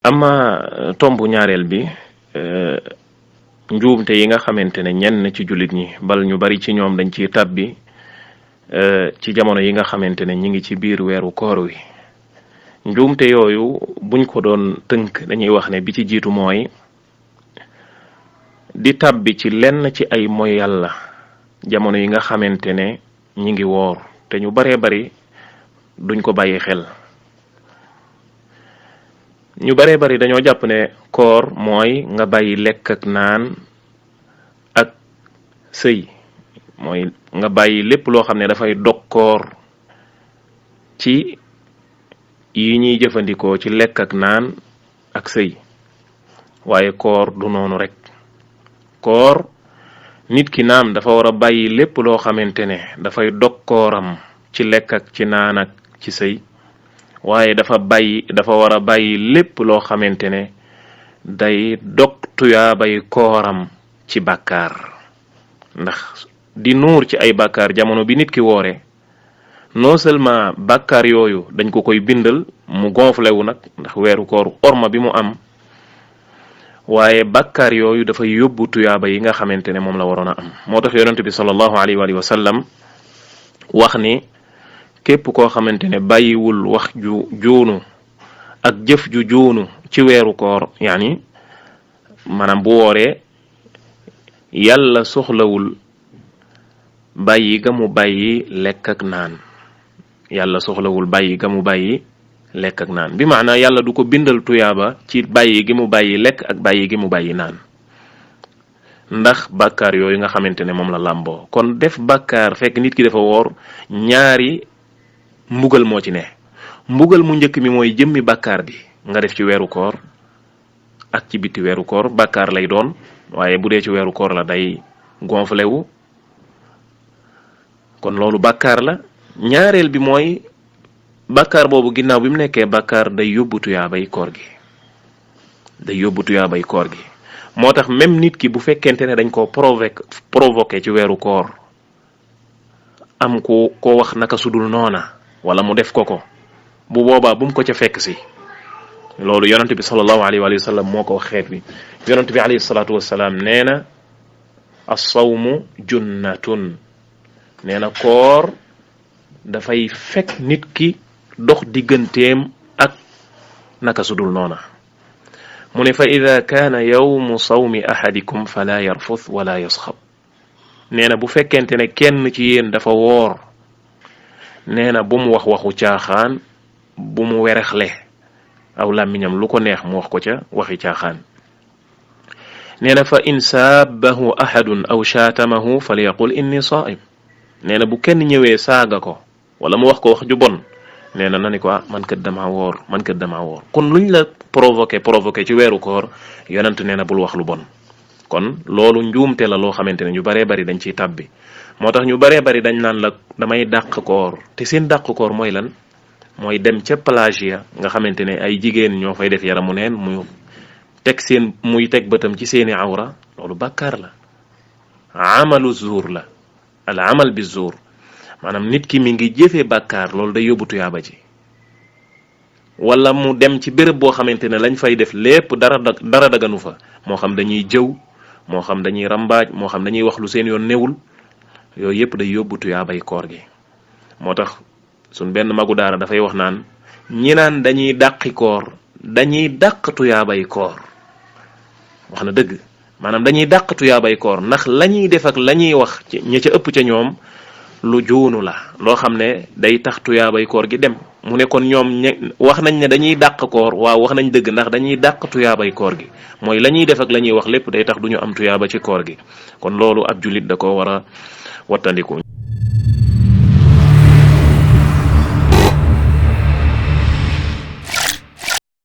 ama tombu ñaareel bi njuumte yi nga xamante ne ñenn ci jullit ñi bal ñu bari ci ñoom dañ ciy tàbbi ci jamono yi nga xamante ne ñi ngi ci biir weeru koor wi. njuumte yooyu buñ ko doon tënk dañuy wax ne bi ci jiitu mooy di tàbbi ci lenn ci ay moy yàlla jamono yi nga xamante ne ñi ngi woor te ñu baree bari duñ ko bàyyi xel. ñu baree bari dañoo jàpp ne koor mooy nga bàyyi lekk ak naan ak sëy, mooy nga bàyyi lépp loo xam ne dafay dog koor ci yi ñuy jëfandikoo ci lekk ak naan ak sëy. waaye koor du noonu rek. koor nit ki naam dafa war a bàyyi lépp loo xamante ne dafay dog kooram ci lekk ak ci naan ak ci sëy, waaye dafa war a bàyyi lépp loo xamante ne day dog tuyaabay kooram ci bàkkaar. ndax di nuur ci ay bàkkaar jamono bi nit ki woore, non seulement bàkkaar yooyu dañ ko koy bindal mu gonflé wu nag ndax weeru koor orma bi mu am, waaye bàkkaar yooyu dafay yóbbu tuyaaba yi nga xamante ne moom la waroon a am. moo tax yonent bi sallallahu alayhi wa sallam wax ni képp koo xamante ne bàyyiwul wax ju juunu ak jëf ju juunu ci weeru koor, yaani maanaam bu wooree, yàlla soxlawul bàyyi ga mu bàyyi lekk ak naan. yàlla soxlawul bàyyi ga mu bàyyi lekk ak naan, bi maana yàlla du ko bindal tuyaaba ci bàyyi gi mu bàyyi lekk ak bàyyi gi mu bàyyi naan, ndax bàkkaar yooyu nga xamante ne moom la làmboo. kon def bàkkaar fekk nit ki dafa woor, ñaari mbugal moo ci ne. mbugal mu njëkk mi mooy jëmmi bàkkaar bi nga def ci weeru koor ak ci biti weeru koor, bàkkaar lay doon, waaye bu dee ci weeru koor la day gonflé wu, kon loolu bàkkaar la. ñaareel bi mooy bàkkaar boobu ginnaaw bi mu nekkee bàkkaar day yóbbu tuyaabay koor gi, day yóbbu tuyaabay koor gi. moo tax même nit ki bu fekkente ne dañ koo provoqué ci weeru koor, am ko wax naka sudul noona wala mu def ko bu boobaa bu mu ko ca fekk si. loolu yonent bi sallallahu alayhi wa sallam moo ko wax xeet bi. yonent bi alayhi salaatu wasalaam nee na as-sawmu junnatun, nee na koor dafay fekk nit ki dox digganteem ak naka sudul noona. mu ne fa ida kaana yawmu sawmi ahadikum fala yarfuth wala yasxab, nee na bu fekkente ne kenn ci yéen dafa woor, nee na bu mu wax waxu caaxaan, bu mu werexle aw làmmiñam lu ko neex mu wax ko ca waxi caaxaan. nee na fa in saabahu ahadun aw shaatamahu falyaqul inni saa'im, nee na bu kenn ñëwee saaga ko wala mu wax ko wax ju bon, nee na ni ko man kat damaa woor, man kat damaa woor. kon luñ la provoqué ci weeru koor, yonent nee na bul wax lu bon. kon loolu njuumte la loo xamante ne ñu baree bari dañ ciy tàbbi. moo tax ñu baree bari dañ naan la damay dàq koor, te seen dàq koor mooy lan? mooy dem ca plage ya nga xamante ne ay jigéen ñoo fay def yaramu neen, muy teg bëtam ci seeni awra. loolu bàkkaar la, amalu zuur la, al amal bi zuur, maanaam nit ki mi ngi jëfee bàkkaar, loolu day yóbbu tuyaaba ji. wala mu dem ci béréb boo xamante ne lañ fay def lépp dara daganu fa, moo xam dañuy jëw, moo xam dañuy rambaaj, moo xam dañuy wax lu seen yoon newul, yooyu yëpp day yóbbu tuyaabay koor gi. moo tax suñ benn magu daara dafay wax naan ñi naan dañuy dàqi koor dañuy dàq tuyaabay koor. wax na dëgg, maanaam dañuy dàq tuyaabay koor ndax la ñuy def ak la ñuy wax ci ña ca ëpp ca ñoom lu juunu la, loo xam ne day tax tuyaabay koor gi dem. mu ne kon ñoom wax nañ ne dañuy dàq koor, waaw wax nañ dëgg, ndax dañuy dàq tuyaabay koor gi, mooy la ñuy def ak la ñuy wax lépp day tax du ñu am tuyaaba ci koor gi. kon loolu ab jullit da ko war a wattandiku.